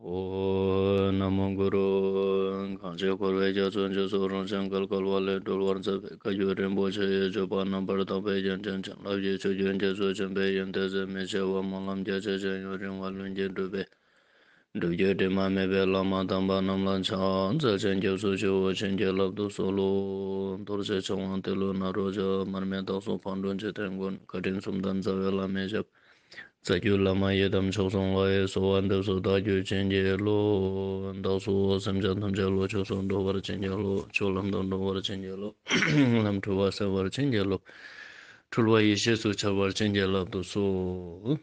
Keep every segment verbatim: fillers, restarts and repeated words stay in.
ཨོཾ་ན་མོ་གུ་རུ། གང་ཞིག་འཁོར་བའི་རྒྱ་མཚོ་འཇིགས་སུ་རུང་ཞིང་བརྒལ་དཀའ་བ་ལས་སྒྲོལ་བར་མཛད་པའི་བཀའ་བརྒྱུད་རིན་པོ་ཆེ་ཡི་སྤྱོད་པ་རྣམ་པར་དག་པའི་རྒྱན་ཅན་བྱིན་རླབས་ཀྱི་ཆུ་རྒྱུན་རྒྱ་མཚོ་ཆེན་པོའི་ཡོན་ཏན་ཟད་མི་ཤེས་པ་སྨོན་ལམ་རྒྱ་ཆེ་ཞིང་ཡུན་རིང་བ་ལྷུན་གྱིས་གྲུབ་པའི་སྒྲུབ་བརྒྱུད་དྲི་མ་མེད་པའི་བླ་མ་དམ་པ་རྣམས་ལ་ཕྱག་འཚལ་ཞིང་སྐྱབས་སུ་མཆིའོ། བྱིན་གྱིས་བརླབ་ཏུ་གསོལ་ལོ། རྡོ་རྗེ་འཆང་དབང་ཏེ་ལོ་ནཱ་རོ་ཞབས། མར་མེ་མདའ་གསུམ་ཕག་གྲུ་འཇིག་རྟེན་མགོན། བཀའ་དྲིན་གསུམ་ལྡན་རྩ་བའི་བླ་མའི་ཞབས། རྩ་བརྒྱུད་བླ་མ་ཡི་དམ་མཆོག་གསུམ་ལ། གསོལ་བ་འདེབས་སོ་བདག་རྒྱུད་བྱིན་གྱིས་རློབས། བདག་སོགས་སེམས་ཅན་ཐམས་ཅད་བློ་ཆོས་སུ་འགྲོ་བར་བྱིན་གྱིས་རློབས། ཆོས་ལམ་དུ་འགྲོ་བར་བྱིན་གྱིས་རློབས། ལམ་འཁྲུལ་བ་སེལ་བར་བྱིན་གྱིས་རློབས། འཁྲུལ་བ་ཡེ་ཤེས་སུ་འཆར་བར་བྱིན་གྱིས་བརླབ་ཏུ་གསོལ།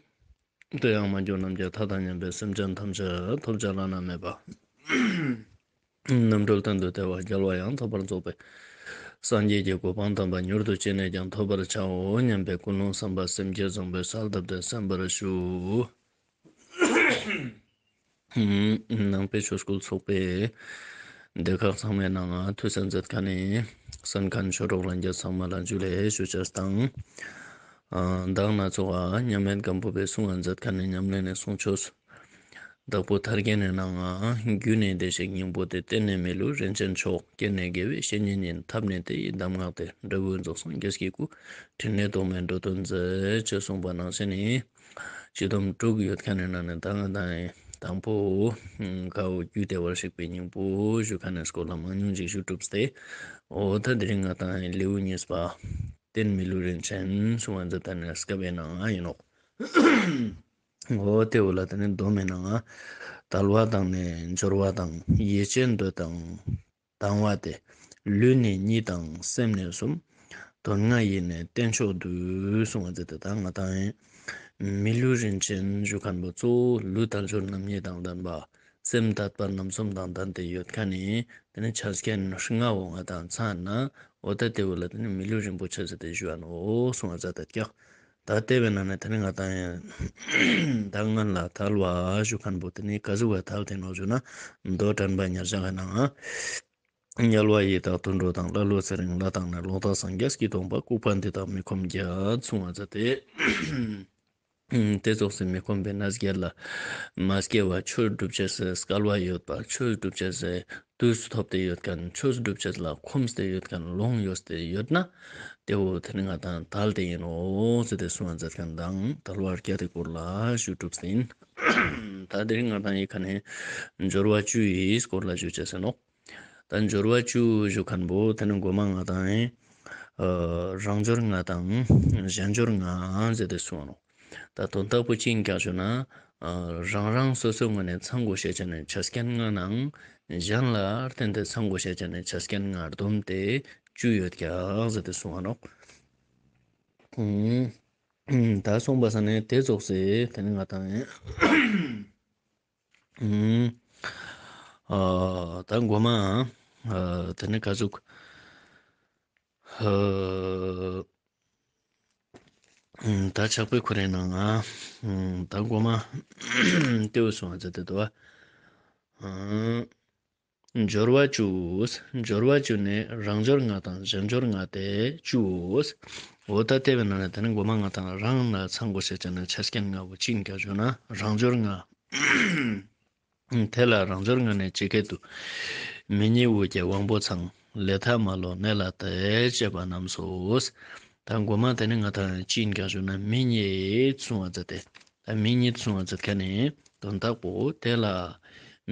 དེ་ཡང་མ་གྱུར་ནམ་མཁའི་མཐའ་དང་མཉམ་པའི་སེམས་ཅན་ཐམས་ཅད་ཐོབ་བྱ་བླ་ན་མེད་པ། རྣམ་གྲོལ་གཏན་དུ་བདེ་བ་རྒྱལ་བ་ཡང་དག་པར་རྫོགས་པའི་སངས་རྒྱས་ཀྱི་གོ་འཕང་དམ་པ་མྱུར་དུ་ཅི་ནས་ཀྱང་ཐོབ་པར་བྱའོ་སྙམ་པའི་ཀུན་སློང་བསམ་པ་སེམས་བསྐྱེད་བཟང་པོའི་གསལ་བཏབ་སྟེ་གསན་པར་ཞུ། ནང་པའི་ཆོས་སྐུལ་ཚོགས་པའི་སྡེ་ཁག་ཚང་མའི་ནང་ང་ཐུགས་གསན་མཛད་མཁན་ནི་གསན་མཁན་ཆོས་གྲོགས་ལྷན་རྒྱས་ཚང་མ་ལ་ཇུ་ལེ་ཞུ་ཅེས་དང་། ཨ་མདང་ན་ཚོགས་ཨ་མཉམ་མེད་སྒམ་པོ་པའི་གསུང་ང་མཛད་མཁན་ནི་ཉམས་ལེན་ནི་གསུང་ཆོས། དྭགས་པོ་ཐར་རྒྱན་ནི་ནང་ང་རྒྱུ་ནི་བདེ་གཤེགས་སྙིང་པོ་སྟེ། རྟེན་ནི་མི་ལུས་རིན་ཆེན་མཆོག་རྐྱེན་ནི་དགེ་བའི་བཤེས་གཉེན་ཡིན། ཐབས་ནི་དེ་ཡི་གདམས་ངག་སྟེ། འབྲས་བུ་རྫོགས་སངས་རྒྱས་ཀྱི་སྐུ། ཕྲིན་ལས་རྟོག་མེད་འགྲོ་དོན་མཛད། ཅེས་གསུངས་པ་ནང་བཞིན་ནི། སྤྱི་སྡོམ་དྲུག་ཡོད་མཁན་ནི་ནང་ནས་ད་ང་དང་དང་པོ་ཀ་བོ་རྒྱུ་བདེ་བར་གཤེགས་པའི་སྙིང་པོ་ཞུ་མཁན་ནི་སྐོར་ལ་མང་ཉུང་ཅིག་ཞུ་གྲུབ་སྟེ། འོ་ད་དེ་རིང་ང་དང་ལེའུ་གཉིས་པ་རྟེན་མི་ལུས་རིན་ཆེན་གསུང་བ་མཛད་མཁན་ནི་སྐབས་ཨེ་ནང་ང་ཡིན་ནོག་འོ་དེ་བོ་ལ་དེ་ནི་སྡོམ་མི་ནང་ང་དལ་བ་དང་ནི་འབྱོར་བ་དང་ཡིད་ཆེས་འདོད་དང་དང་བ་སྟེ། ལུས་ནི་གཉིས་དང་སེམས་ནི་གསུམ། དོན་ལྔ་ཡིས་ནི་རྟེན་མཆོག་བསྡུས། གསུང་བ་མཛད་དེ་ད་ང་དང་མི་ལུས་རིན་ཆེན་ཞུ་མཁན་པོ་གཙོ་བོ་ལུས་དལ་འབྱོར་རྣམ་གཉིས་དང་ལྡན་པ། སེམས་དད་པ་རྣམ་གསུམ་དང་ལྡན་ཏེ་ཡོད་མཁན་ནི་དེ་ནི་ཆ་རྐྱེན་ལྔ་བོ་ང་དང་ཚང་ན་འོ་ད་དེ་བོ་ལ་དེ་ནི་མི་ལུས་རིན་པོ་ཆེ་ཟེར་ཏེ་ཞུ་བ་ནོག་གསུང་བ་མཛད་དེ་ཀྱག་ད་ལྟེ་བའི་ནང་ནས་དེ་ནི་ང་དང་ཡང་ད་སྔོན་ལ་དལ་བ་ཞུ་མཁན་པོ་དེ་ནི་ག་ཟུག་ག་དལ་ཏེ་ནོག་ཞུ་ན། མདོ་དྲན་པ་ཉེར་བཞག་གི་ནང་ང་། དམྱལ་བ་ཡི་དྭགས་དུད་འགྲོ་དང་། ཀླ་ཀློ་ཚེ་རིང་ལྷ་དང་ནི། ལོག་ལྟ་སངས་རྒྱས་ཀྱིས་སྟོང་པ། ལྐུགས་པ་འདི་དག་མི་ཁོམ་བརྒྱད། གསུང་བ་མཛད་དེ། དེ་ཙོགས་སེ་མི་ཁོམ་པའི་གནས་བརྒྱད་ལ་མ་སྐྱེ་བ་ཆོས་སྒྲུབ་ཅེས་སི་སྐལ་བ་ཡོད་པ། ཆོས་སྒྲུབ་ཅེས་སི་དུས་སུ་ཐོབ་སྟེ་ཡོད་མཁན། ཆོས་སྒྲུབ་ཅེས་ལ་ཁོམ་སྟེ་ཡོད་མཁན་ལོང་ཡོད་དེ་ཡོད་ན། དེ་བོ་དེ་ནི་ང་དང་དལ་ཏེ་ཡིན་ནོག་ཟེར་ཏེ་གསུང་བ་མཛད་མཁན་དང་དལ་བ་བརྒྱད་དེ་སྐོར་ལ་ཞུ་གྲུབ་ཟིན། ད་དེ་རིང་ང་དང་ཡི་ཁ་ནས་འབྱོར་བ་བཅུ་ཡི་སྐོར་ལ་ཞུ་ཅེས་ཡིན་ནོག་ད་འབྱོར་བ་བཅུ་ཞུ་མཁན་པོ་དེ་ནི་གོ་མ་ང་དང་ཨ་རང་འབྱོར་ལྔ་དང་གཞན་འབྱོར་ལྔ་ཟེར་ཏེ་གསུངས་ནོག་ད་དོན་དག་པོ་ཅི་ཡིན་ཀྱག་ཞུ་ན། ཨ་རང་རང་སོ་སོའི་ངོས་ནས་ཚང་དགོས་ཤེས་ཅན་ནི་ཆ་རྐྱེན་ལྔ་ནང་གཞན་ལ་བརྟེན་ཏེ་ཚང་དགོས་ཤེས་ཅན་ནི་ཆ་རྐྱེན་ལྔ་བསྡོམས་ཏེ་བཅུ་ཡོད་ཀྱག་ཟེར་ཏེ་གསུངས་ནོག་ད་གསུངས་པ་ས་ནས་དེ་ཙོགས་སེ་དེ་ནི་ང་དང་ཨ་ད་གོ་མ་ཨ་དེ་ནི་ག་ཟུག་ཨ་ད་ཕྱག་དཔེ་ཁོ་རའི་ནང་ང་ད་གོ་མ་དེ་བོ་གསུང་བ་མཛད་དེ་འདུག་པ། འབྱོར་བ་བཅུ། འབྱོར་བ་བཅུ་ནི་རང་འབྱོར་ལྔ་དང་གཞན་འབྱོར་ལྔ་སྟེ་བཅུའོ། འོ་ད་དེ་བས་ན་ནི་དེ་ནི་གོ་མ་ང་དང་རང་ལ་ཚང་དགོས་ཤེས་ཅན་ནི་ཆ་རྐྱེན་ལྔ་བོ་ཅི་ཡིན་ཀྱག་ཞུ་ན་རང་འབྱོར་ལྔ། དེ་ལ་རང་འབྱོར་ལྔ་ནི་ཇི་སྐད་དུ། མི་ཉིད་དབུས་ཀྱི་དབང་པོ་ཚང་། ལས་མཐའ་མ་ལོག་གནས་ལ་དད། ཅེས་པ་རྣམས་སོ། ད་གོ་མ་དེ་ནི་ང་དང་ཅི་ཡིན་ཀྱག་ཞུ་ན་མི་ཉིད་གསུང་བ་མཛད་དེ། ད་མི་ཉིད་གསུང་བ་མཛད་མཁན་ནི་དོན་དག་པོ་དེ་ལ་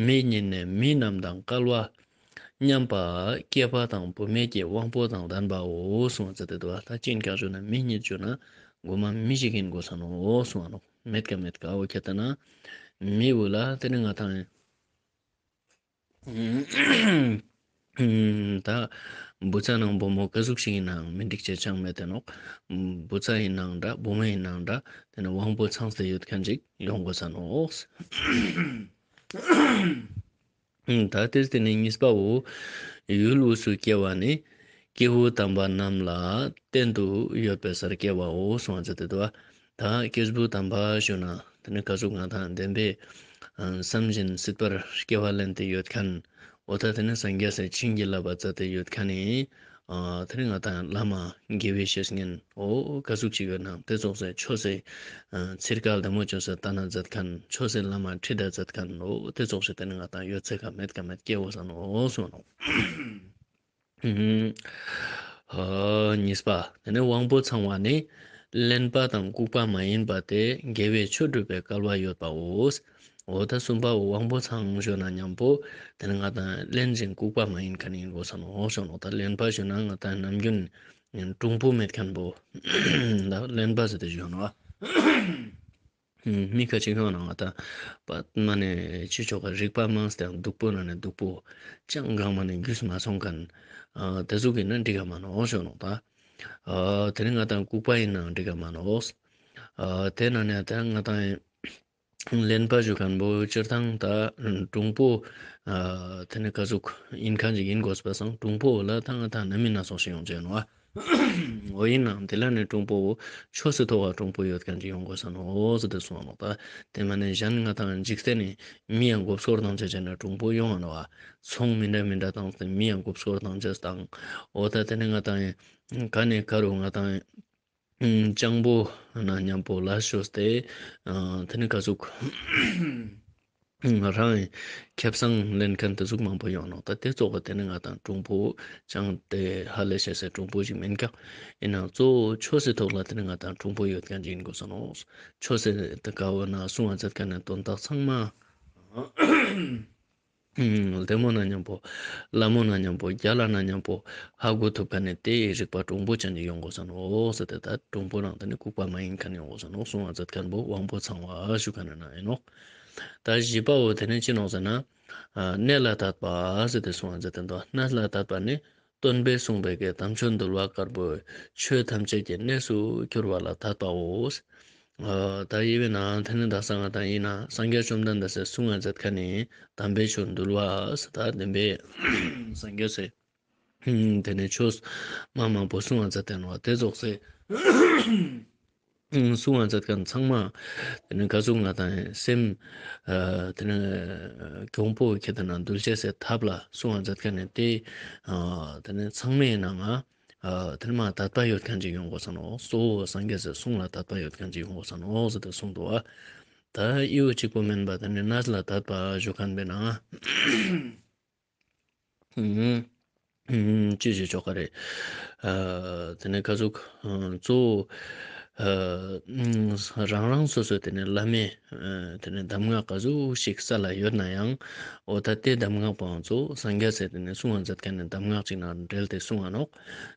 མི་ཉིད་ནི་མི་རྣམས་དང་སྐལ་བ་མཉམ་པ་སྐྱེས་པ་དང་བུད་མེད་ཀྱི་དབང་པོ་དང་ལྡན་པའོ་གསུང་བ་མཛད་དེ་འདུག་ད་ཅི་ཡིན་ཀྱག་ཞུ་ན་མི་ཉིད་ཞུ་ན་གོ་མ་མི་ཞིག་ཡིན་དགོས་ས་ནོག་གསུང་བ་ནོག་མེད་ཀ་མེད་ཀ་འོ་ཁྱེད་ལྟ་ན་མི་བོ་ལ་དེ་ནི་ང་དང་ད་བུ་ཚ་ནང་བུ་མོ་ག་ཟུག་ཞིག་ཡིན་ནའང་མི་འགྲིག་ཅེས་ཅང་མེད་དེ་ནོག་བུ་ཚ་ཡིན་ནའང་འདྲ་བུ་མོ་ཡིན་ནའང་འདྲ་དེ་ནི་དབང་པོ་ཚང་སྟེ་ཡོད་མཁན་ཅིག་ཡོང་དགོས་ས་ནོག་ད་དེར་བརྟེན་ནས་གཉིས་པའོ། ཡུལ་དབུས་སུ་སྐྱེ་བ་ནི། སྐྱེས་བུ་དམ་པ་རྣམས་ལ་བརྟེན་དུ་ཡོད་པའི་སར་སྐྱེ་བའོ་གསུང་བ་མཛད་དེ་འདུག་པ། ད་སྐྱེས་བུ་དམ་པ་ཞུ་ན་དེ་ནི་ག་ཟུག་ང་དང་བདེན་པའི་བསམ་བཞིན་སྲིད་པར་སྐྱེ་བ་ལེན་ཏེ་ཡོད་མཁན། འོ་ད་དེ་ནི་སངས་རྒྱས་སི་བྱིན་གྱིས་བརླབས་པ་མཛད་དེ་ཡོད་མཁན་ནི་ ཨ་དེ་ནི་ང་ཏང་བླ་མ་དགེ་བའི་བཤེས་གཉེན་འོ་ག་ཟུག་ཅིག་ཡོད་ན་དེ་ཙོགས་སེ་ཆོས་སི་ཨ་ཚིར་ཀ་ལྡེ་མོ་ཅོས་སེ་ལྟ་ན་མཛད་མཁན་ཆོས་སི་བླ་མ་ཁྲིད་ད་མཛད་མཁན་འོ་དེ་ཙོགས་སེ་དེ་ནི་ང་ཏང་ཡོད་ཚད་ག་མེད་ག་མེད་སྐྱེ་བོ་ས་ནོག་གསུངས་ནོག། ཨ་གཉིས་པ། དེ་ནས་དབང་པོ་ཚང་བ་ནི་གླེན་པ་དང་ལྐུགས་པ་མ་ཡིན་པ་སྟེ་དགེ་བའི་ཆོས་སྒྲུབ་པའི་སྐལ་བ་ཡོད་པའོ། འོ་ད་གསུམ་པའོ་དབང་པོ་ཚང་ཞུ་ན་མཉམ་པོ་དེ་ནི་ང་ཏང་གླེན་ཞིང་ལྐུགས་པ་མ་ཡིན་མཁན་ཡིན་དགོས་ས་ནོག་ཞུ་ནོག། ད་གླེན་པ་ཞུ་ན་ང་ཏང་ནམ་རྒྱུན་གྲུང་པོ་མེད་མཁན་པོ་ད་གླེན་པ་ཟེར་ཏེ་ཞུ་ནོག། མི་ཁ་ཅིག་ཡོང་ན་ང་ཏང་པདྨ་ནས་ཕྱི་ཕྱོགས་ཀ་རིག་པ་མང་སྟེ་སྡུག་པོ་ན་ནས་སྡུག་པོ་ཅང་གང་མ་ནས་རྒྱུས་མ་སོང་མཁན་ཨ་དེ་ཟུག་ཡིན་ན་འགྲིག་ག་མ་ནོག་ཞུ་ནོག། ད་ཨ་དེ་ནི་ང་ཏང་ལྐུགས་པ་ཡིན་ནའང་འགྲིག་ག་མ་ནོག། ཨ་དེ་ན་ནས་ད་ང་ཏང་གླེན་པ་ཞུ་མཁན་པོ་སྤྱིར་བཏང་ད་གྲུང་པོ་ཨ་དེ་ནི་ག་ཟུག་ཡིན་མཁན་ཅིག་ཡིན་དགོས་པ་སང་གྲུང་པོ་ལ་ད་ང་ཏང་ནི་མི་སྣ་ཚོགས་ཤིག་ཡོང་ཅེས་ནོག། འོ་ཡིན་ནའང་དེ་ལ་ནི་གྲུང་པོ་ཆོས་སི་ཐོག་ག་གྲུང་པོ་ཡོད་མཁན་ཅིག་ཡོང་དགོས་ས་ནོག་ཟེར་ཏེ་གསུངས་ནོག། ད་དེ་མ་ནས་གཞན་ང་ཏང་འཇིག་རྟེན་ནི་མི་ཡང་མགོ་སྐོར་བཏང་ཅེས་ཅན་ན་གྲུང་པོ་ཡོང་ང་ནོག། ཚོང་མི་འདྲ་མི་འདྲ་བཏང་སྟེ་མི་ཡང་མགོ་སྐོར་བཏང་ཅེས་དང་། འོ་ད་དེ་ནི་ང་ཏང་ག་ནས་ག་རུ་ང་ཏང་སྤྱང་པོ་ན་མཉམ་པོ་ལ་ཤོར་ཏེ་ཨ་དེ་ནི་ག་ཟུག་རང་ཁེ་བཟང་ལེན་མཁན་དེ་ཟུག་མང་པོ་ཡོང་ནོག། ད་དེ་ཙོགས་པ་དེ་ནི་ང་ཏང་གྲུང་པོ་ཅང་དེ་ཧ་ལས་ཤེས་སའི་གྲུང་པོ་ཞིག་མིན་ཀྱང་ཡིན་ནའང་གཙོ་བོ་ཆོས་སི་ཐོག་ལ་དེ་ནི་ང་ཏང་གྲུང་པོ་ཡོད་མཁན་ཅིག་ཡིན་དགོས་ས་ནོག། ཆོས་སི་དེ་ག་བོ་ན་གསུང་བ་མཛད་མཁན་ནི་དོན་དག་ཚང་མ་ལྡེ་མོ་ན་མཉམ་པོ་ལ་མོ་ན་མཉམ་པོ་རྒྱ་ལ་ན་མཉམ་པོ་ཧ་གོ་ཐུབ་མཁན་ནི་དེ་རིག་པ་གྲུང་པོ་ཅན་ཅིག་ཡོང་དགོས་ས་ནོག་ཟེར་ཏེ། ད་གྲུང་པོ་རང་དེ་ནི་ལྐུགས་པ་མ་ཡིན་མཁན་ཡོང་དགོས་ས་ནོག། གསུང་བ་མཛད་མཁན་པོ་དབང་པོ་ཚང་བ་ཞུ་མཁན་ནི་ན་ཡིན་ནོག། ད་བཞི་པའོ་དེ་ནི་ཅི་ནོག་ཟེར་ན་ཨ་གནས་ལ་དད་པ་ཟེར་ཏེ་གསུང་བ་མཛད་དེ་འདུག། གནས་ལ་དད་པ་ནི་སྟོན་པས་གསུངས་པའི་གི་དམ་ཆོས་འདུལ་བ་དཀར་པོའི་ཆོས་ཐམས་ཅད་ཀྱི་གནས་སུ་གྱུར་པ་ལ་དད་པའོ། ཨ་ད་ཡིན་པས་ན་དེ་ནི་ད་ས་ང་ཏང་ཡིན་ན་སངས་རྒྱས་བཅོམ་ལྡན་འདས་སི་གསུང་བ་མཛད་མཁན་ནི་དམ་པའི་ཆོས་འདུལ་བ་ཟེར་ད་བདེན་པའི་སངས་རྒྱས་སི་དེ་ནི་ཆོས་མ་མང་པོ་གསུང་བ་མཛད་དེ་ནོག། དེ་ཙོགས་སེ་གསུང་བ་མཛད་མཁན་ཚང་མ་དེ་ནི་ག་ཟུག་ང་ཏང་སེམས་ཨ་དེ་ནི་གྱོང་པོ་ཁྱེར་ཏེ་ན་འདུལ་ཅེས་སི་ཐབས་ལ་གསུང་བ་མཛད་མཁན་ནི་དེ་ཨ་དེ་ནི་ཚང་མའི་ནང་ང་ཨ་དེ་ནི་མ་དད་པ་ཡོད་མཁན་ཅིག་ཡོང་དགོས་ས་ནོག། གཙོ་བོ་སངས་རྒྱས་སི་གསུང་ལ་དད་པ་ཡོད་མཁན་ཅིག་ཡོང་དགོས་ས་ནོག་ཟེར་ཏེ་གསུངས་འདུག་པ། ད་ཡུལ་གཅིག་པོ་མིན་པ་དེ་ནི་གནས་ལ་དད་པ་ཞུ་མཁན་པས་ན་ཅི་ཞིག་ཆོག་ག་རེད། ཨ་དེ་ནི་ག་ཟུག་གཙོ་བོ་ཨ་རང་རང་སོ་སོའི་དེ་ནི་བླ་མའི་ཨ་དེ་ནི་གདམས་ངག་ག་ཟུག་ཞིག་ས་ལ་ཡོད་ན་ཡང་འོ་ད་དེ་གདམས་ངག་པོའང་གཙོ་བོ་སངས་རྒྱས་སི་དེ་ནི་གསུང་བ་མཛད་མཁན་ནི་གདམས་ངག་ཅིག་ནང་འབྲེལ་ཏེ་གསུང་བ་ནོག།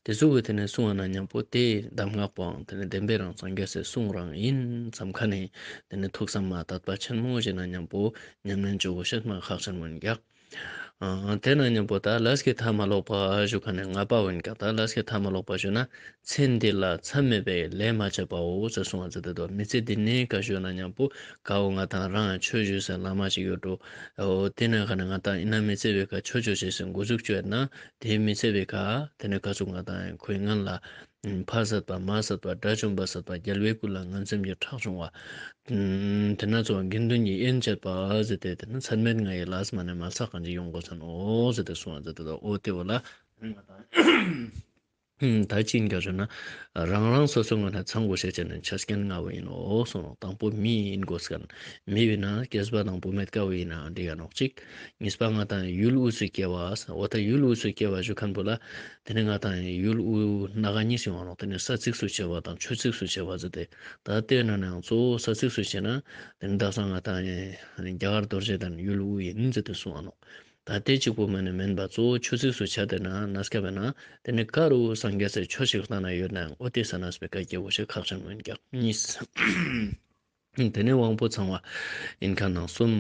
དེ་ཟུག་གི་དེ་ནི་གསུང་བ་ན་མཉམ་པོ་དེ་གདམས་ངག་པོའང་དེ་ནི་བདེན་པའི་རང་སངས་རྒྱས་སི་གསུང་རང་ཡིན་བསམ་མཁན་ནི་དེ་ནི་ཐུགས་བསམ་མ་དད་པ་ཆེན་མོ་ཞིག་ན་མཉམ་པོ་ཉམས་ལེན་བཅོ་དགོས་ཤེས་མ་ཁག་ཆེན་མོ་ཡིན་ཀྱག། ཨ་དེ་ན་མཉམ་པོ་ད་ལས་ཀྱི་མཐའ་མ་ལོག་པ་ཞུ་མཁན་ནི་ལྔ་པ་འོན་ཀྱང་ད་ལས་ཀྱི་མཐའ་མ་ལོག་པ་ཞུ་ན་ཚེ་འདི་ལ་མཚམས་མེད་པའི་ལས་མ་བྱས་པའོ་ཟེར་གསུང་བ་མཛད་དེ་འདུག། མི་ཚེ་འདི་ནས་ཀ་ཞུ་ན་མཉམ་པོ་ཀ་བོ་ང་ཏང་རང་ཆོས་ཞུ་སའི་བླ་མ་ཞིག་ཡོད་འགྲོ། འོ་དེ་ན་ཁ་ནས་ང་ཏང་ཡིན་ན་མི་ཚེ་བའི་ཀ་ཆོས་ཞུ་ཅེས་སི་འགོ་འཛུགས་བཅོས་ན་དེ་མི་ཚེ་བའི་ཀ་དེ་ནས་ཀ་ཟུག་ང་ཏང་ཁོའི་ངན་ལ་ཕ་བསད་པ་མ་བསད་པ་དགྲ་བཅོམ་པ་བསད་པ་རྒྱལ་བའི་སྐུ་ལ་ངན་སེམས་ཀྱི་ཁྲག་ཕྱུང་བ། དེ་ན་ཚོ་དགེ་འདུན་གྱི་དབྱེན་བྱེད་པ་ཟེར་ཏེ་དེ་ན་ཚད་མེད་ལྔ་ཡི་ལས་མ་ནས་མ་བསགས་མཁན་ཅིག་ཡོང་དགོས་ས་ནོག་ཟེར་ཏེ་གསུང་བ་མཛད་དེ་འདུག། འོ་དེ་བོ་ལ་ད་ཅི་ཡིན་ཀྱག་ཞུ་ན་རང་རང་སོ་སོའི་ངོས་ནས་ཚང་དགོས་ཤེས་ཅན་ནི་ཆ་རྐྱེན་ལྔ་བོ་ཡིན་ནོག་གསུངས་ནོག། དང་པོ་མི་ཡིན་དགོས་མཁན། མི་བོ་ན་སྐྱེས་པ་དང་བུད་མེད་ཀ་བོ་ཡིན་ནའང་འགྲིག་ག་ནོག་ཅིག། གཉིས་པ་ང་ཏང་ཡུལ་དབུས་སུ་སྐྱེ་བ། འོ་ད་ཡུལ་དབུས་སུ་སྐྱེ་བ་ཞུ་མཁན་པོ་ལ་དེ་ནི་ང་ཏང་ཡུལ་དབུས་སྣ་ཁ་གཉིས་ཤིག་ཡོང་ནོག། དེ་ནི་ས་ཚིགས་སུ་སྐྱེ་བ་དང་ཆོས་ཚིགས་སུ་སྐྱེ་བ་ཟེར་ཏེ། ད་དེ་ན་ནའང་གཙོ་བོ་ས་ཚིགས་སུ་སྐྱེ་ན་དེ་ནི་དག་ས་ང་ཏང་རྒྱ་གར་རྡོ་རྗེ་གདན་ཡུལ་དབུས་ཡིན་ཟེར་ཏེ་གསུངས་ནོག། ད་དེ་གཅིག་པོ་མ་ནས་མིན་པ་གཙོ་བོ་ཆོས་ཚིགས་སུ་ཆ་དེ་ན་ན་སྐབས་ན་དེ་ནི་ཀ་རུ་སངས་རྒྱས་སི་ཆོས་ཤིག་ལྟ་ན་ཡོད་ནའང་འོ་དེ་ས་ན་སྤེ་ཀ་སྐྱེ་བོ་ཞིག་ཁག་ཆེན་མོ་ཡིན་ཀྱག། གཉིས། དེ་ནས་དབང་པོ་ཚང་བ་ཡིན་མཁན་ནང་གསུམ།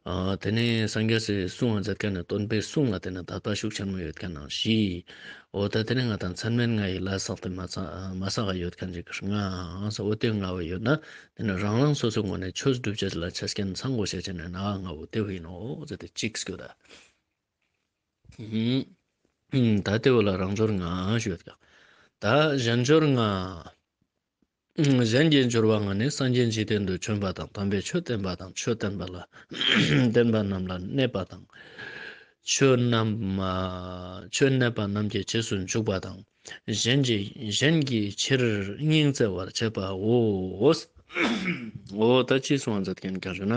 ཨ་དེ་ནས་སངས་རྒྱས་སི་གསུང་བ་མཛད་མཁན་ནི་སྟོན་པའི་གསུང་ལ་དེ་ནི་དད་པ་ཤུགས་ཆེན་མོ་ཡོད་མཁན་ནང་བཞི། འོ་ད་དེ་ནས་ང་ཏང་ཚད་མེད་ལྔ་ཡི་ལས་བསགས་ཏེ་མ་བསགས་མ་བསགས་ཡོད་མཁན་ཅིག་ལྔ། འོ་དེ་ལྔ་བོ་ཡོད་ན་དེ་ནི་རང་རང་སོ་སོའི་ངོས་ནས་ཆོས་སྒྲུབ་ཅེས་ལ་ཆ་རྐྱེན་ཚང་དགོས་ཤེས་ཅན་ནི་ན་ལྔ་བོ་དེ་བོ་ཡིན་ནོག་ཟེར་ཏེ་གཅིག་སྐྱོད་ད། ད་དེ་བོ་ལ་རང་འབྱོར་ལྔ་ཞུ་ཡོད་ཀྱག། ད་གཞན་འབྱོར་ལྔ། གཞན་གྱི་འབྱོར་བ་ལྔ་ནི་སངས་རྒྱས་འཇིག་རྟེན་དུ་བྱོན་པ་དང་དམ་པའི་ཆོས་བསྟན་པ་དང་ཆོས་བསྟན་པ་ལ་བསྟན་པ་རྣམས་ལ་གནས་པ་དང་། ཆོས་རྣམས་ཆོས་གནས་པ་རྣམས་ཀྱི་རྗེས་སུ་འཇུག་པ་དང་། གཞན་གྱི་གཞན་གྱི་ཕྱིར་སྙིང་བརྩེ་བར་བྱེད་པའོ། འོ་ད་ཅི་གསུང་བ་མཛད་མཁན་གང་ཞུ་ན།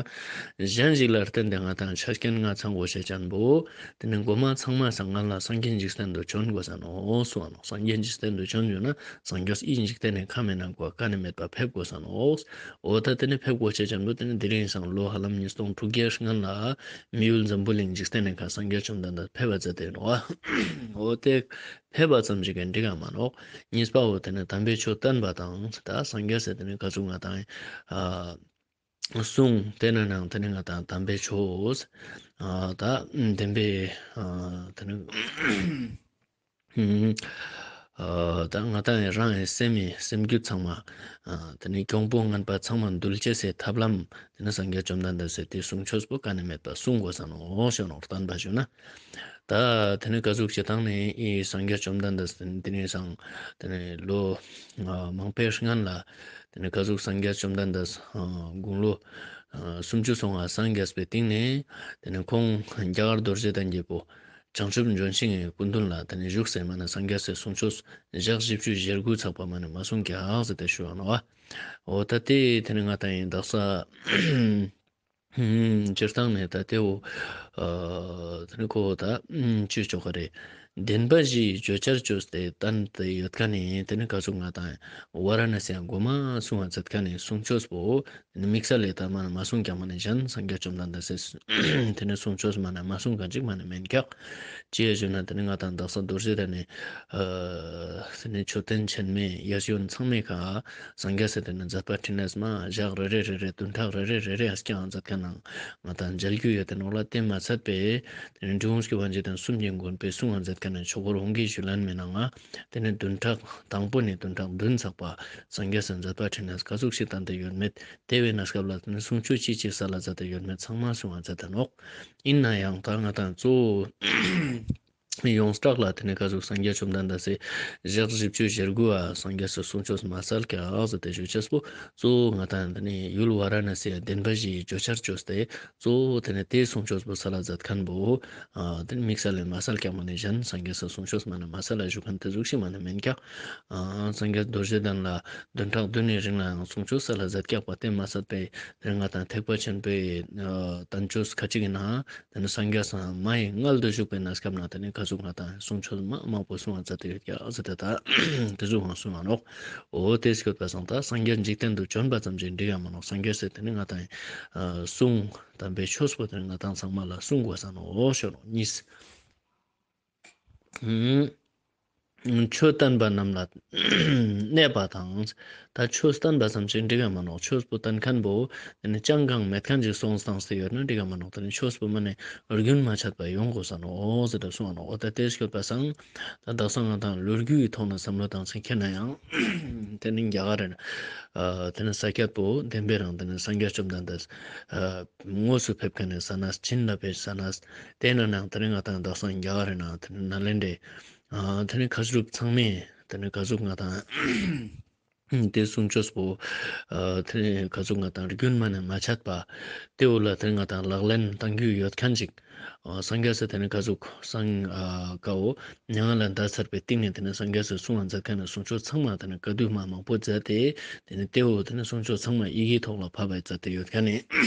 གཞན་ཞིག་ལ་བརྟེན་ཏེ་ང་དང་ཆ་རྐྱེན་ང་ཚང་དགོས་ཤེས་ཅན་པོ། དེ་ནི་མགོ་མ་ཚང་མ་སང་ང་ལ་སངས་རྒྱས་འཇིག་རྟེན་དུ་བྱོན་དགོས་ས་ནོག་གསུང་བ་ནོག་སངས་རྒྱས་འཇིག་རྟེན་དུ་བྱོན་ཞུ་ན། སངས་རྒྱས་ཨི་འཇིག་རྟེན་ནི་ཁ་མེད་ན་གོ་ཀ་ནི་མེད་པ་ཕེབས་དགོས་ས་ནོག་འོ་ད་དེ་ནི་ཕེབས་དགོས་ཤེས་ཅན་པོ་དེ་ནི་དེ་རིང་སང་ལོ་ཧ་ལམ་ཉིས་སྟོང་དྲུག་བརྒྱའི་སྔན་ལ་མི་ཡུལ་འཛམ་བུ་གླིང་འཇིག་རྟེན་ནི་ཁ་སངས་རྒྱས་བཅོམ་ལྡན་འདས་ཕེབས་པ་མཛད་དེ་ནོག་འོ་དེ་ཕེབས་པ་ཙམ་ཞིག་གི་འགྲིག་ག་མ་ནོག་གཉིས་པ་འོ་དེ་ནི་དམ་པའི་ཆོས་བསྟན་པ་དང་ད་སངས་རྒྱས་སི་དེ་ནི་ག་ཟུག་ང་དང་ཨ་གསུང་དེ་ནི་ནང་དེ་ནི་ང་དང་དམ་པའི་ཆོས་ཨ་ད་བདེན་པའི་ཨ་དེ་ནི་ཨ་ཨ་ད་ང་དང་རང་ཡི་སེམས་ཡི་སེམས་རྒྱུད་ཚང་མ་ཨ་དེ་ནི་གྱོང་པོ་ངན་པ་ཚང་མ་འདུལ་ཅེས་སི་ཐབས་ལམ་དེ་ནི་སངས་རྒྱས་བཅོམ་ལྡན་འདས་སི་དེ་གསུང་ཆོས་པོ་ཀ་ནི་མེད་པ་གསུང་དགོས་ས་ནོག་ཞུ་ནོག་བསྟན་པ་ཞུ་ན། ད་དེ་ནི་ག་ཟུག་ཅིག་བཏང་ནས་ཨི་སངས་རྒྱས་བཅོམ་ལྡན་འདས་དེ་ནི་སང་དེ་ནི་ལོ་ཨ་མང་པོའི་སྔན་ལ་དེ་ནི་ག་ཟུག་སངས་རྒྱས་བཅོམ་ལྡན་འདས་ཨ་དགུང་ལོ་ཨ་སུམ་ཅུ་སོ་ལྔ་སངས་རྒྱས་པའི་སྟིང་ནས་དེ་ནི་ཁོང་རྒྱ་གར་རྡོ་རྗེ་གདན་གྱི་བུ་བྱང་ཆུབ་ལྗོན་ཤིང་གི་སྐུ་མདུན་ལ་དེ་ནི་བཞུགས་སེ་མ་ནེ་སངས་རྒྱས་སི་གསུང་ཆོས་ཞག་བཞི་བཅུ་ཞེ་དགུ་ཚག་པ་མ་ནེ་མ་གསུང་ཀྱག་ཟེར་ཏེ་ཞུ་བ་ནོག་འོ་ད་དེ་དེ་ནི་ང་དང་ཡིན་དག་ས་སྤྱིར་བཏང་ནས་ད་དེ་བོ་ཨ་དེ་ནི་ཁོ་བོ་ད་ཅི་ཆོག་ག་རེད། བདེན་པ་བཞིའི་བརྗོད་བྱར་བཅོས་ཏེ་བསྟན་ཏེ་ཡོད་མཁན་ནི་དེ་ནི་ག་ཟུག་ང་དང་ཝཱ་ར་ཎ་སི་ཡང་མགོ་མ་གསུང་བ་མཛད་མཁན་ནི་གསུང་ཆོས་པོ་དེ་ནི་དམིགས་བསལ་ལས་ད་མ་ནེ་མ་གསུང་ཀྱག་མ་ནེ་གཞན་སངས་རྒྱས་བཅོམ་ལྡན་འདས་སི་དེ་ནི་གསུང་ཆོས་མ་ནེ་མ་གསུང་མཁན་ཅིག་མ་ནེ་མེན་ཀྱག་ཅི་ཡ་ཞུ་ན་དེ་ནི་ང་དང་དག་ས་རྡོ་རྗེ་གདན་ནི་ཨ་དེ་ནི་མཆོད་རྟེན་ཆེན་མོའི་གཡས་གཡོན་ཚང་མའི་ཁ་སངས་རྒྱས་སི་དེ་ནི་མཛད་པ་འཕྲིན་ལས་མ་ཞག་རེ་རེ་རེ་རེ་བདུན་ཕྲག་རེ་རེ་རེ་རེ་ཨ་སྐྱང་མཛད་མཁན་ནང་ང་དང་མཇལ་རྒྱུ་ཡོད་དེ་ནོག་ལ། དེ་མ་ཚད་པའི་དེ་ནི་འབྲི་གུང་སྐྱོབ་པ་འཇིག་རྟེན་གསུམ་གྱི་མགོན་པོའི་གསུང་བ་མཛད་མཁན་ནི་ཆོས་འཁོར་དབང་གི་ཞུ་ལན་མི་ནང་ང་དེ་ནི་བདུན་ཕྲག་དང་པོ་ནས་བདུན་ཕྲག་བདུན་ཚག་པ་སངས་རྒྱས་སི་མཛད་པ་འཕྲིན་ལས་ག་ཟུག་ཞིག་བསྟན་ཏེ་ཡོད་མེད། དེ་བས་ན་སྐབས་ལ་དེ་ནི་གསུང་ཆོས་ཅི་ཅི་ས་ལ་མཛད་དེ་ཡོད་མེད་ཚང་མ་གསུང་བ་མཛད་དེ་ནོག་ཡིན་ན་ཡང་ད་ང་དང་གཙོ་བོ་ཡོངས་གྲགས་ལ་དེ་ནི་ག་ཟུག་སངས་རྒྱས་བཅོམ་ལྡན་འདས་སི་ཞག་བཞི་བཅུ་ཞེ་དགུ་བ་སངས་རྒྱས་སི་གསུང་ཆོས་མ་སལ་ཀྱག་ཟེར་ཏེ་ཞུ་ཅེས་པོ་གཙོ་བོ་ང་དང་དེ་ནི་ཡུལ་ཝཱ་ར་ཎ་སི་ཡ་བདེན་པ་བཞིའི་བརྗོད་བྱར་བཅོས་ཏེ་གཙོ་བོ་དེ་ནི་དེའི་གསུང་ཆོས་པོ་ས་ལ་མཛད་མཁན་པོ་ཨ་དེ་ནི་དམིགས་བསལ་ལས་མ་སལ་ཀྱག་མ་ནེ་གཞན་སངས་རྒྱས་སི་གསུང་ཆོས་མ་ནེ་མ་སལ་ལ་བཞུགས་མཁན་དེ་ཟུག་ཞིག་མ་ནེ་མེན་ཀྱག་ཨ་སངས་རྒྱས་རྡོ་རྗེ་གདན་ལ་བདུན་ཕྲག་བདུན་ནི་རིང་ལ་ཡང་གསུང་ཆོས་ས་ལ་མཛད་ཀྱག་པ་དེ་མ་ཚད་པའི་དེ་ནི་ང་དང་ཐེག་པ་ཆེན་པོའི་ཨ་བསྟན་བཅོས་ཁ་ཅིག་གི་ནང་དེ་ནི་སངས་རྒྱས་སི་མ་ཡི་མངལ་དུ་བཞུགས་པའི་གནས་སྐབས་ན་དེ་ནི་ག་ཟུག་ང་དང་གསུང་ཆོས་མ་མང་པོ་གསུང་བ་མཛད་དེ་ཡོད་ཀྱག་ཟེར་ཏེ་ད་དེ་ཟུག་ཧང་གསུང་བ་ནོག་འོ་དེ་སྐྱོད་པ་སང་ད་སངས་རྒྱས་འཇིག་རྟེན་དུ་བྱོན་པ་ཙམ་ཞིག་འགྲིག་ཡ་མ་ནོག་སངས་རྒྱས་སི་དེ་ནི་ང་དང་ཨ་གསུང་དམ་པའི་ཆོས་པོ་དེ་ནི་ང་དང་ཚང་མ་ལ་གསུང་དགོས་ས་ནོག་འོ་ཞུ་ནོག་གཉིས། ཆོས་བསྟན་པ་རྣམས་ལ་གནས་པ་དང་། ད་ཆོས་བསྟན་པ་ཙམ་ཞིག་འགྲིག་ག་མ་ནོག་ཆོས་པོ་བསྟན་མཁན་པོ་དེ་ནི་ཅང་གང་མེད་མཁན་ཞིག་སོང་སྟངས་སུ་ཡོད་ན་འགྲིག་ག་མ་ནོག་དེ་ནི་ཆོས་པོ་མ་ནེ་རྒྱུན་མ་ཆད་པ་ཡོང་དགོས་ས་ནོག་ཟེར་ཏེ་གསུངས་ནོག་འོ་ད་དེ་སྐྱོད་པ་སང་ད་དག་ས་ང་དང་ལོ་རྒྱུས་ཀྱི་ཐོག་ནས་བསམ་བློ་བཏང་ཚེ་ཁྱེད་ན་ཡང་དེ་ནི་རྒྱ་གར་རེ་ན་དེ་ནི་ས་ཀྱད་པོ་བདེན་པའི་རང་དེ་ནི་སངས་རྒྱས་བཅོམ་ལྡན་འདས་དངོས་སུ་ཕེབས་མཁན་ནི་ས་ན་བྱིན་རླབས་པའི་ས་ན་དེ་ནི་ནང་དེ་ནི་ང་དང་དག་ས་རྒྱ་གར་རེ་ན་དེ་ནི་ནཱ་ལེནྡྲའི་ཨ་དེ་ནི་ཁ་སྒྲུབ་ཚང་མས་དེ་ནི་ག་ཟུག་ང་དང་དེ་གསུང་ཆོས་པོ་ཨ་དེ་ནི་ག་ཟུག་ང་དང་རྒྱུན་མ་ནེ་མ་ཆད་པ་དེ་བོ་ལ་དེ་ནི་ང་དང་ལག་ལེན་བསྟར་རྒྱུ་ཡོད་མཁན་ཅིག་ཨ་སངས་རྒྱས་སི་དེ་ནི་ག་ཟུག་སངས་ཨ་ཀ་བོ་མྱ་ངན་ལས་འདས་ཚར་བའི་སྟིང་ནེ་དེ་ནི་སངས་རྒྱས་སི་གསུང་བ་མཛད་མཁན་ནི་གསུང་ཆོས་ཚང་མ་དེ་ནི་བཀའ་བསྡུ་མ་མང་པོ་མཛད་དེ་དེ་ནི་དེ་བོ་དེ་ནི་གསུང་ཆོས་ཚང་མ་ཡི་གེའི་ཐོག་ལ་ཕབ་པ་མཛད་དེ་ཡོད་མཁན་ནི་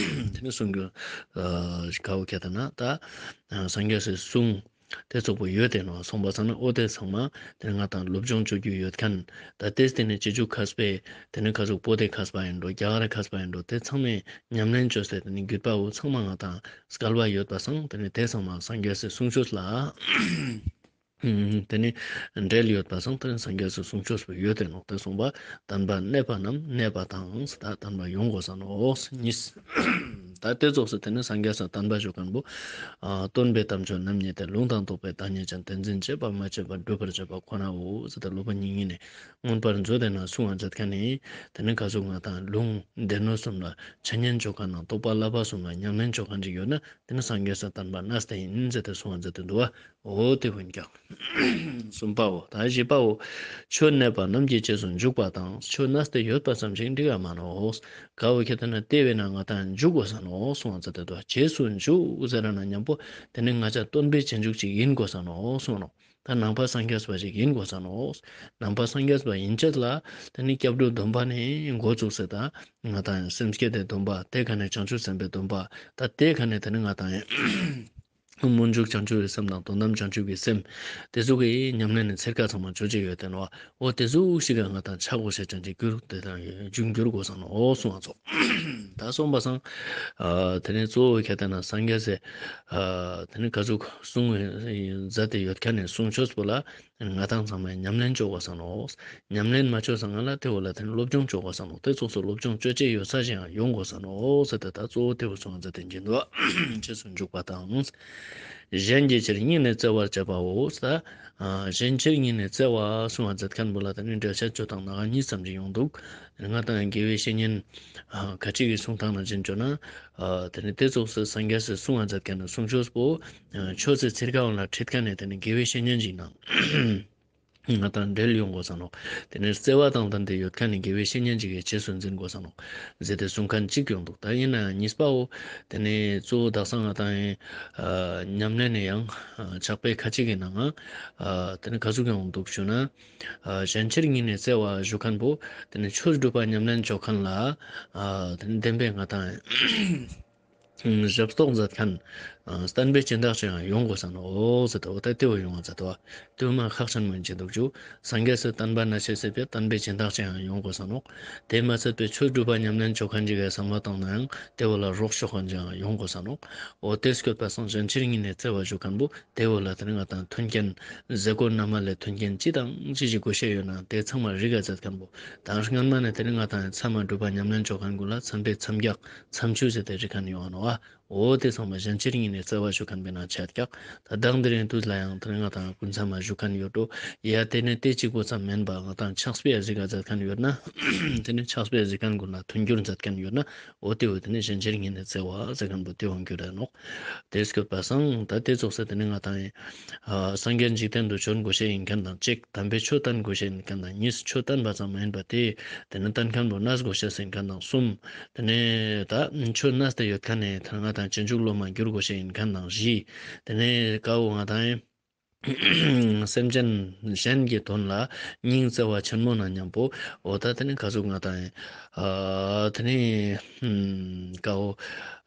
དེ་ནི་གསུང་རྒྱུ་ཨ་ཀ་བོ་ཁྱེད་ད་ན་ད་ཨ་སངས་རྒྱས་སི་གསུང་དེ་ཙོགས་པོ་ཡོད་དེ་ནོག་སོང་པ་སང་ན་འོ་དེ་ཚང་མ་དེ་ནི་ང་དང་སློབ་སྦྱོང་བཅོ་རྒྱུ་ཡོད་མཁན། ད་དེ་དེ་ནི་རྗེས་འཇུག་མཁས་པའི་དེ་ནི་ག་ཟུག་བོད་དི་མཁས་པ་ཡིན་འགྲོ་རྒྱ་གར་མཁས་པ་ཡིན་འགྲོ་དེ་ཚང་མས་ཉམས་ལེན་བཅོས་ཏེ་དེ་ནི་བརྒྱུད་པ་བོ་ཚང་མ་ང་དང་སྐལ་བ་ཡོད་པ་སང་དེ་ནི་དེ་ཚང་མ་སངས་རྒྱས་སི་གསུང་ཆོས་ལ་དེ་ནི་འབྲེལ་ཡོད་པ་སང་དེ་ནི་སངས་རྒྱས་སི་གསུང་ཆོས་པོ་ཡོད་དེ་ནོག་དེ་གསུངས་པ། བསྟན་པ་གནས་པ་རྣམས་གནས་པ་དང་ད་བསྟན་པ་ཡོང་དགོས་ས་ནོག་གཉིས། ད་དེ་ཙོགས་སུ་དེ་ནི་སངས་རྒྱས་སི་བསྟན་པ་ཞུ་མཁན་པོ་ཨ་སྟོན་པའི་དམ་ཆོས་རྣམ་གཉིས་ཏེ། ལུང་དང་རྟོགས་པའི་བདག་ཉིད་ཅན། དེ་འཛིན་བྱེད་པ་སྨྲ་བྱེད་པ། སྒྲུབ་པར་བྱེད་པ་ཁོ་ནའོ། ཟེར་ཏེ་སློབ་དཔོན་དབྱིག་གཉེན་ནི་མངོན་པར་མཛོད་དེ་ན་གསུང་བ་མཛད་མཁན་ནི་དེ་ནི་ག་ཟུག་ང་དང་ལུང་སྡེ་སྣོད་གསུམ་ལ་འཆད་ཉན་བཅོ་མཁན་ནང་རྟོགས་པ་བསླབ་པ་གསུམ་ལ་ཉམས་ལེན་བཅོ་མཁན་ཅིག་ཡོད་ན་དེ་ནི་སངས་རྒྱས་སི་བསྟན་པ་གནས་ཏེ་ཡིན་ཟེར་ཏེ་གསུང་བ་མཛད་དེ་འདུག་པ། འོ་དེ་ཀུན་ཀྱང་གསུམ་པའོ། ད་བཞི་པའོ། ཆོས་གནས་པ་རྣམས་ཀྱི་རྗེས་སུ་འཇུག་པ་དང་། ཆོས་གནས་ཏེ་ཡོད་པ་ཙམ་ཞིག་འགྲིག་ག་མ་ནོག་ཀ་བོ་ཁྱེད་ད་ན་དེ་བས་ན་ང་དང་འཇུག་དགོས་ས་ ནོག་གསུང་བ་མཛད་དེ་འདུག། རྗེས་སུ་འཇུག་ཟེར་ན་མཉམ་པོ་དེ་ནི་ང་ཅག་སྟོན་པའི་རྗེས་འཇུག་ཅིག་ཡིན་དགོས་ས་ནོག་གསུང་ནོག། ད་ནང་པ་སངས་རྒྱས་པ་ཞིག་ཡིན་དགོས་ས་ནོག། ནང་པ་སངས་རྒྱས་པ་ཡིན་ཆེད་ལ་དེ་ནི་སྐྱབས་འགྲོའི་སྡོམ་པ་ནི་འགོ་བཙུགས་སེ་ད་ང་དང་སེམས་བསྐྱེད་དེ་སྡོམ་པ་དེ་ཁ་ནས་བྱང་ཆུབ་སེམས་དཔའི་སྡོམ་པ་ད་དེ་ཁ་ནས་དེ་ནི་ང་དང་སྨོན་འཇུག་བྱང་ཆུབ་ཀྱི་སེམས་དང་དོན་དམ་བྱང་ཆུབ་ཀྱི་སེམས་དེ་ཟུག་གི་ཉམས་ལེན་ནི་ཚེར་ཁ་ཚང་མ་ཅོ་ཅེས་ཡོད་དེ་ནོག། འོ་དེ་ཟུག་ཞིག་ག་ང་དང་ཆ་དགོས་ཤེས་ཅན་གྱི་རྒྱུར་དེ་དང་འབྱུང་འགྱུར་དགོས་ས་ནོག་གསུང་བ་ཚོ། ད་སོང་པ་སང་ཨ་དེ་ནས་གཙོ་བོ་ཁྱེད་དེ་ན་སངས་རྒྱས་སི་ཨ་དེ་ནས་ག་ཟུག་གསུང་མཛད་དེ་ཡོད་མཁན་ནི་གསུང་ཆོས་པོ་ལ་ང་དང་ཚང་མས་ཉམས་ལེན་ཅོ་དགོས་ས་ནོག། ཉམས་ལེན་མ་ཅོས་སྔ་ལ་དེ་བོ་ལ་དེ་ནས་སློབ་སྦྱོང་ཅོ་དགོས་ས་ནོག། དེ་ཙོགས་སུ་སློབ་སྦྱོང་ཅོ་ཅེས་ཡོད་ས་ཞིག་ཡང་ཡོང་དགོས་ས་ནོག་ཟེར་ཏེ་ད་གཙོ་བོ་དེ་བོ་གསུང་མཛད་དེ་འབྱིན་འདུག། རྗེས་སུ་འཇུག་པ་དང་། གཞན་གྱི་ཕྱིར་སྙིང་ནས་བརྩེ་བར་བྱེད་པའོ། ད་ཨ་གཞན་ཕྱིར་སྙིང་ནས་བརྩེ་བ་གསུང་བ་མཛད་མཁན་པོ་ལ་དེ་ནི་འགྲེལ་བཤད་ཅོ་སྟངས་ནང་གཉིས་ཙམ་ཞིག་ཡོང་འདུག། ང་དང་དགེ་བའི་བཤེས་གཉེན་ཨ་ཁ་ཅིག་གི་གསུང་སྟངས་ནང་བཞིན་ཅོ་ན་ཨ་དེ་ནི་དེ་ཙོགས་སུ་སངས་རྒྱས་སི་གསུང་བ་མཛད་མཁན་ནི་གསུང་ཆོས་པོ་ཨ་ཆོས་སི་ཚིར་ཁ་འོང་ལ་ཁྲིད་མཁན་ནི་དེ་ནི་དགེ་བའི་བཤེས་གཉེན་ཞིག་ནང་ང་དང་འབྲེལ་ཡོང་དགོས་ས་ནོག། དེ་ནས་བརྩེ་བ་དང་ལྡན་ཏེ་ཡོད་མཁན་ནི་དགེ་བའི་བཤེས་གཉེན་ཅིག་གི་རྗེས་སུ་འཛིན་དགོས་ས་ནོག་ཟེར་ཏེ་གསུང་མཁན་ཅིག་ཡོང་འདུག། ད་ཡིན་ན་ཡང་གཉིས་པའོ། དེ་ནས་གཙོ་བོ་དག་ས་ང་དང་ཨ་ཉམས་ལེན་ནི་ཡང་ཨ་ཕྱག་དཔེ་ཁ་ཅིག་གི་ནང་ང་ཨ་དེ་ནས་ག་ཟུག་ཡོང་འདུག་ཞུ་ན་ཨ་གཞན་ཕྱིར་སྙིང་ནས་བརྩེ་བ་ཞུ་མཁན་པོ་དེ་ནས་ཆོས་སྒྲུབ་པ་ཉམས་ལེན་ཅོ་མཁན་ལ་ཨ་དེ་ནས་བདེན་པའི་ང་དང་ཞབས་ཏོག་མཛད་མཁན་ཨ་བསྟན་པའི་སྦྱིན་བདག་ཅིག་ཡང་ཡོང་དགོས་ས་ནོག་ཟེར་ཏེ་འོ་ད་དེ་བོ་ཡོང་བ་མཛད་དོ། དེ་བོ་མ་ཁག་ཆེན་མོ་ཡིན་ཅེས་འདུག་ཅུ། སངས་རྒྱས་སི་བསྟན་པ་ན་ཆེས་སི་ཕིའ་བསྟན་པའི་སྦྱིན་བདག་ཅིག་ཡང་ཡོང་དགོས་ས་ནོག། དེ་མ་ཚད་པའི་ཆོས་སྒྲུབ་པ་ཉམས་ལེན་ཅོ་མཁན་ཅིག་གི་བསམ་བློ་བཏང་ན་ཡང་དེ་བོ་ལ་རོགས་ཅོ་མཁན་ཅིག་ཡང་ཡོང་དགོས་ས་ནོག། འོ་དེ་སྐྱོད་པ་སང་གཞན་ཕྱིར་སྙིང་ནས་བརྩེ་བ་ཞུ་མཁན་པོ་དེ་བོ་ལ་དེ་ནི་ང་དང་མཐུན་རྐྱེན་ཟས་གོས་མནའ་མ་ལས་མཐུན་རྐྱེན་ཅི་དང་ཅི་ཞིག་དགོས་ཤེས་ཡོད་ན་དེ་ཚང་མ་རིག་ག་མཛད་མཁན་པོ། ད་སྔན་མ་ནས་དེ་ནི་ང་དང་ཚད་མ་སྒྲུབ་པ་ཉམས་ལེན་ཅོ་མཁན་ཀུན་ལ་མཚམས་པའི་མཚམས་རྒྱག་མཚམས་ཆོས་ཟེར་ཏེ་རིག་མཁན་ཡོང་ནོག་ཨ། འོ་དེ་ཚང་མ་གཞན་ཕྱིར་སྙིང་ནས་བརྩེ་བ་ཞུ་མཁན་པའི་ནང་ཆ་ཀྱག། ད་དང་དེ་རིང་དུས་ལ་ཡང་དེ་ནི་ང་དང་སྐུ་མཚམས་མ་ཞུ་མཁན་ཡོད་འགྲོ། ཡ་དེ་ནི་དེ་གཅིག་པོ་ཙམ་མིན་པ་ང་དང་ཕྱག་དཔེ་གཟིགས་ག་མཛད་མཁན་ཡོད་ན་དེ་ནི་ཕྱག་དཔེ་གཟིགས་མཁན་ཀུན་ལ་མཐུན་འགྱུར་མཛད་མཁན་ཡོད་ན་འོ་དེ་བོ་དེ་ནི་གཞན་ཕྱིར་སྙིང་ནས་བརྩེ་བ་ཟེར་མཁན་པོ་དེ་ཡོང་རྒྱུ་རེད་ནོག། དེ་སྐྱོད་པ་སང་ད་དེ་ཙོགས་སེ་དེ་ནི་ང་དང་ཨ་སངས་རྒྱས་འཇིག་རྟེན་དུ་བྱོན་དགོས་ཤེས་ཡིན་མཁན་དང་གཅིག། དམ་པའི་ཆོས་བསྟན་དགོས་ཤེས་ཡིན་མཁན་དང་གཉིས། ཆོས་བསྟན་པ་ཙམ་མ་ཡིན་པ་དེ་དེ་ནི་བསྟན་མཁན་པོ་གནས་དགོས་ཤེས་ཡིན་མཁན་དང་གསུམ། དེ་ནས་ད་ཆོས་གནས་ཏེ་ཡོད་མཁན་ནི་ད་ང་དང་རྗེས་འཇུག་སློབ་མ་འགྱུར་དགོས་ཤེས་ཡིན་མཁན་དང་བཞི། དེ་ནས་ཀ་བོ་ང་དང་སེམས་ཅན་གཞན་གྱི་དོན་ལ་སྙིང་བརྩེ་བ་ཆེན་མོ་ན་མཉམ་པོ་འོ་ད་དེ་ནི་ག་ཟུག་ང་དང་ཨ་དེ་ནི་ཀ་བོ་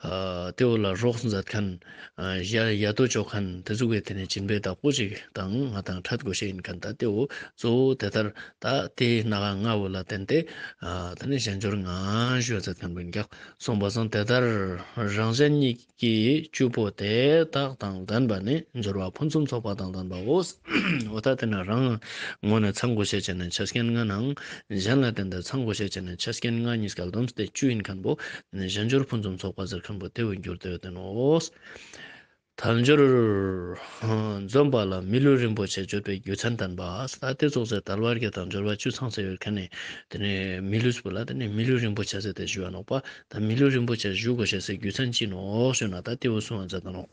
ཨ་དེ་བོ་ལ་རོགས་མཛད་མཁན་ཨ་ཡ་ཡ་དོ་ཅོ་མཁན་དེ་ཟུག་གི་དེ་ནི་སྦྱིན་པའི་བདག་པོ་ཅིག་དང་ང་དང་འཕྲད་དགོས་ཤེས་ཡིན་མཁན་ད་དེ་བོ་གཙོ་བོ་དེ་ལྟར་ད་དེའི་སྣ་ཁ་ལྔ་བོ་ལ་བརྟེན་ཏེ་ཨ་དེ་ནི་གཞན་འབྱོར་ལྔ་ཞུ་བ་མཛད་མཁན་པོ་ཡིན་ཀྱག། སོང་པ་སང་དེ་ལྟར་རང་གཞན་གཉིས་ཀྱི་བཅུ་པོ་དེ་དག་དང་ལྡན་པ་ནི་འབྱོར་བ་ཕུན་སུམ་ཚོགས་པ་དང་ལྡན་པའོ། འོ་ད་དེ་ན་རང་ངོས་ནས་ཚང་དགོས་ཤེས་ཅན་ནི་ཆ་རྐྱེན་ལྔ་ནང་གཞན་ལ་བརྟེན་ཏེ་ཚང་དགོས་ཤེས་ཅན་ནི་ཆ་རྐྱེན་ལྔ་གཉིས་ཀ་བསྡོམས་ཏེ་བཅུ་ཡིན་མཁན་པོ་དེ་ནི་གཞན་འབྱོར་ཕུན་སུམ་ཚོགས་པ་ཟེར་མཁན་པོ་དེ་བོ་འགྱུར་ཏེ་ཡོད་དེ་ནོག། དལ་འབྱོར་འཛོམས་པ་ལ་མི་ལུས་རིན་པོ་ཆེ་བརྗོད་པའི་རྒྱུ་མཚན་བསྟན་པ། ད་དེ་ཙོགས་སེ་དལ་བ་བརྒྱད་དང་འབྱོར་བ་བཅུ་ཚང་སེ་ཡོད་མཁན་ནི་དེ་ནི་མི་ལུས་པོ་ལ་དེ་ནི་མི་ལུས་རིན་པོ་ཆེ་ཟེར་ཏེ་ཞུ་བ་ནོག་པ། ད་མི་ལུས་རིན་པོ་ཆེ་ཞུ་དགོས་ཤེས་སི་རྒྱུ་མཚན་ཅི་ནོག་ཞུ་ན་ད་དེ་བོ་གསུང་བ་མཛད་ད་ནོག།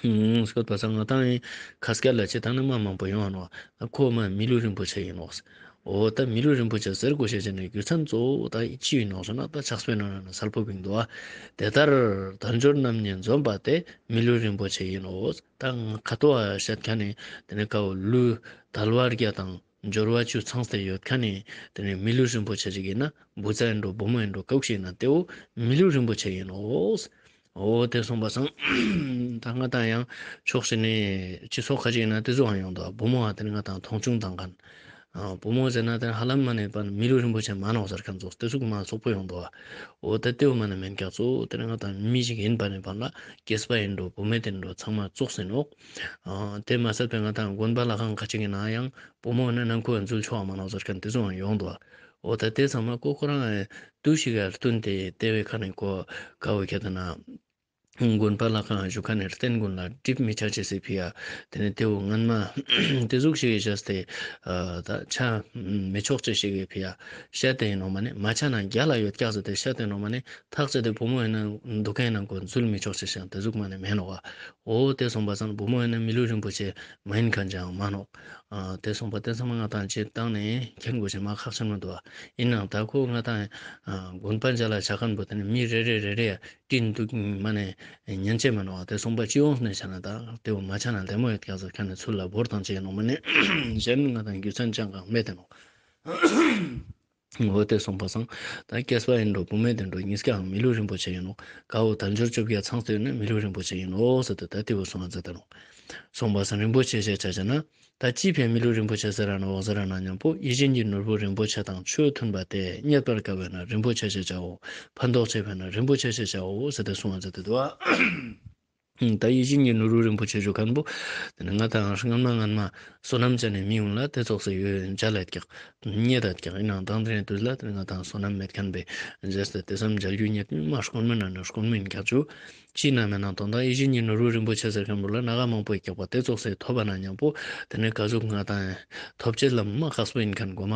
ཨུམ་སྐྱོད་པ་སང་ང་དང་ཁ་སྐད་ལ་ཅི་ད་ནི་མ་མང་པོ་ཡོང་བ་ནོག། ཁོ་མ་མི་ལུས་རིན་པོ་ཆེ་ཡིན་ནོག། འོ་ད་མི་ལུས་རིན་པོ་ཆེ་ཟེར་དགོས་ཤེས་ཅན་ནི་རྒྱུ་མཚན་གཙོ་བོ་ད་ཅི་ཡིན་ནོག་ཟེར་ན་ད་ཕྱག་དཔེ་ནང་ན་གསལ་པོ་བིང་འདུག་ཨ། དེ་ལྟར་དལ་འབྱོར་རྣམ་གཉིས་འཛོམས་པ་དེ་མི་ལུས་རིན་པོ་ཆེ་ཡིན་ནོག། ད་ཁ་ཐོག་བཤད་མཁན་ནི་དེ་ནི་ཀ་བོ་ལུས་དལ་བ་བརྒྱད་དང་འབྱོར་བ་བཅུ་ཚང་སྟེ་ཡོད་མཁན་ནི་དེ་ནི་མི་ལུས་རིན་པོ་ཆེ་ཞིག་ཡིན་ན་བུ་ཚ་ཡིན་འགྲོ་བུ་མོ་ཡིན་འགྲོ་ཀ་བོ་ཞིག་ཡིན་ན་དེ་བོ་མི་ལུས་རིན་པོ་ཆེ་ཡིན་ནོག། འོ་དེ་སོང་པ་སང་ད་ང་དང་ཡང་ཕྱོགས་ཞིག་ནས་སྤྱི་ཚོགས་ཁ་ཅིག་ན་དེ་ཚོའང་ཡོང་འདུག། བུ་མོ་བ་དེ་ནི་ང་དང་མཐོང་ཆུང་བཏང་མཁན། ཨ་བུ་མོ་ཟེར་ན་དེ་ཧ་ལམ་མ་ནས་པ་མི་ལུས་རིན་པོ་ཆེ་མ་ནོག་ཟེར་མཁན་ཚོ་དེ་ཚོ་མ་ཚོགས་པོ་ཡོང་འདུག། འོ་ད་དེ་བོ་མ་ནས་མེན་ཀྱག་ཚོ་དེ་ནི་ང་དང་མི་ཞིག་ཡིན་པ་ནས་པ་ལ་སྐྱེས་པ་ཡིན་འགྲོ་བུད་མེད་ཡིན་འགྲོ་ཚང་མ་ཚོགས་ཟིན་ནོག། ཨ་དེ་མ་ཟད་པའི་ང་དང་དགོན་པ་ལྷ་ཁང་ཁ་ཅིག་གི་ནང་ཡང་བུ་མོ་ནི་ནང་ཁུལ་འཛུལ་ཆོག་མ་ནོག་ཟེར་མཁན་དེ་ཚོའང་ཡོང་འདུག། འོ་ད་དེ་ཚང་མ་ཁོ་ཁོ་རང་དུས་ཤིག་ག་བསྟུན་ཏེ་དེ་བའི་ཁ་ནས་ཁོ་ཀ་བོ་ཁྱེད་ན་ དགོན་པ་ལྷ་ཁང་བཞུགས་ཁན་ནི་རྟེན་ཀུན་ལ་གྲིབ་མི་ཆ་ཅེས་སི་ཕི་ཡ། ཏེ་ནེ་ཏེ་བོ་སྔན་མ་ཏེ་ཟུག་ཞིག་གི་བྱས་ཏེ་ད་ཆ་མི་ཆོག་ཅེས་ཞིག་གི་ཕི་ཡ་བཤད་དེ་ཨིན་ནོག་མ་ནེ་མ་ཆ་ན་རྒྱལ་ལ་ཡོད་ཀྱག་ཟེར་ཏེ་བཤད་དེ་ཨིན་ནོག་མ་ནེ་ཐག་ཆད་དེ་བུ་མོ་ཨིན་ན་འདུ་ཁན་ནང་ཀུན་འཛུལ་མི་ཆོག་ཅེས་ཤིག་ཏེ་ཟུག་མ་ནེ་མེན་ནོག་པ། འོ་ཏེ་སོང་པ་སང་བུ་མོ་ཨིན་ན་མི་ལུས་རིན་པོ་ཆེ་མ་ཨིན་ཁན་ཅང་མ་ནོག། ཨ་ཏེ་སོང་པ་ཏེ་ཚང་མ་ང་དང་ཅི་བཏང་ནེ་མཁྱེན་དགོས་ཤེས་མ་ཁག་ཆེན་མོ་འདུག་པ། ཨིན་ནའང་ད་ཁོ་ང་དང་ཨ་དགོན་པ་མཇལ་ལ་ཆ་ཁན་བོ་ཏེ་ནེ་མི་རེ་རེ་རེ་རེ་ཡ་བཀྲིན་འདུག་མ་ནེ་ཉན་ཅེས་མ་ནོག། ཏེ་སོང་པ་སྤྱི་ཡོངས་ནེ་ཆ་ན་ད་ཏེ་བོ་མ་ཆ་ན་ལེ་མོ་ཡོད་ཀྱག་ཟེར་ཁན་ནི་ཚུལ་ལ་བོར་བཏང་ཅེས་ཨིན་ནོག་མ་ནེ་གཞན་ང་དང་རྒྱུ་མཚན་ཅང་གང་མེད་དེ་ནོག། འོ་ཏེ་སོང་པ་སང་ད་སྐྱེས་པ་ཨིན་འགྲོ་བུད་མེད་ཨིན་འགྲོ་ཉིས་ཀའང་མི་ལུས་རིན་པོ་ཆེ་ཨིན་ནོག། ཀ་བོ་དལ་འབྱོར་བཅོ་བརྒྱད་ཚང་སྟེ་ཨིན་ན་མི་ལུས་རིན་པོ་ཆེ་ཨིན་ནོག་ཟེར་ཏེ་ད་ཏེ་བོ་སོང་ང་ཟེར་ཏེ་ནོག། སོང་པ་སང་རིན་པོ་ཆེ་ཞེས་བྱ་བྱ་ན། ད་ཅི་ཕིའ་མི་ལུས་རིན་པོ་ཆེ་ཟེར་ར་ནོག་ཟེར་ར་ན་ཉམ་པོ་ཡིད་བཞིན་གྱི་ནོར་བུ་རིན་པོ་ཆེ་དང་ཆོས་མཐུན་པ་སྟེ། རྙེད་པར་དཀའ་བས་ན་རིན་པོ་ཆེ་ཞེས་བྱའོ། ཕན་འདོགས་ཆེ་བས་ན་རིན་པོ་ཆེ་ཞེས་བྱའོ་ཟེར་ཏེ་སོང་ང་ཟེར་ཏེ་འདུག་པ། ད་ཡིད་བཞིན་གྱི་ནོར་བུ་རིན་པོ་ཆེ་ཞུ་ཁན་བོ་ཏེ་ནེ་ང་དང་སྔན་མ་སྔན་མ་བསོད་ནམས་ཅན་ནི་མི་ཡོང་ལ་ཏེ་ཙོགས་སེ་ཡོད་མཇལ་ལ་ཀྱག་རྙེད་ད་ཀྱག། ཨིན་ནའང་དང་ཏེ་ནེ་དུས་ལ་ཏེ་ནེ་ང་དང་བསོད་ནམས་མེད་ཁན་བོའི་རྗེས་ཏེ་ཏེ་ཙམ་མཇལ་རྒྱུ་རྙེད་མ་དཀོན་མིན་ན་ནི་དཀོན་མིན་ཀྱག་ཅུ། ཅི་ན་མེད་ན་དོན་དག་ཡིད་བཞིན་གྱི་ནོར་བུ་རིན་པོ་ཆེ་ཟེར་ཁན་བོ་ལ་ན་ག་མང་པོ་ཡོད་ཀྱག་པ། ཏེ་ཙོགས་སེ་ཐོབ་པ་ན་ཉམ་པོ་ཏེ་ནེ་ཀ་ཟུག་ང་དང་ཐོབ་ཅེས་ལ་མ་ཁག་པོ་ཨིན་ཁན་གོ་མ་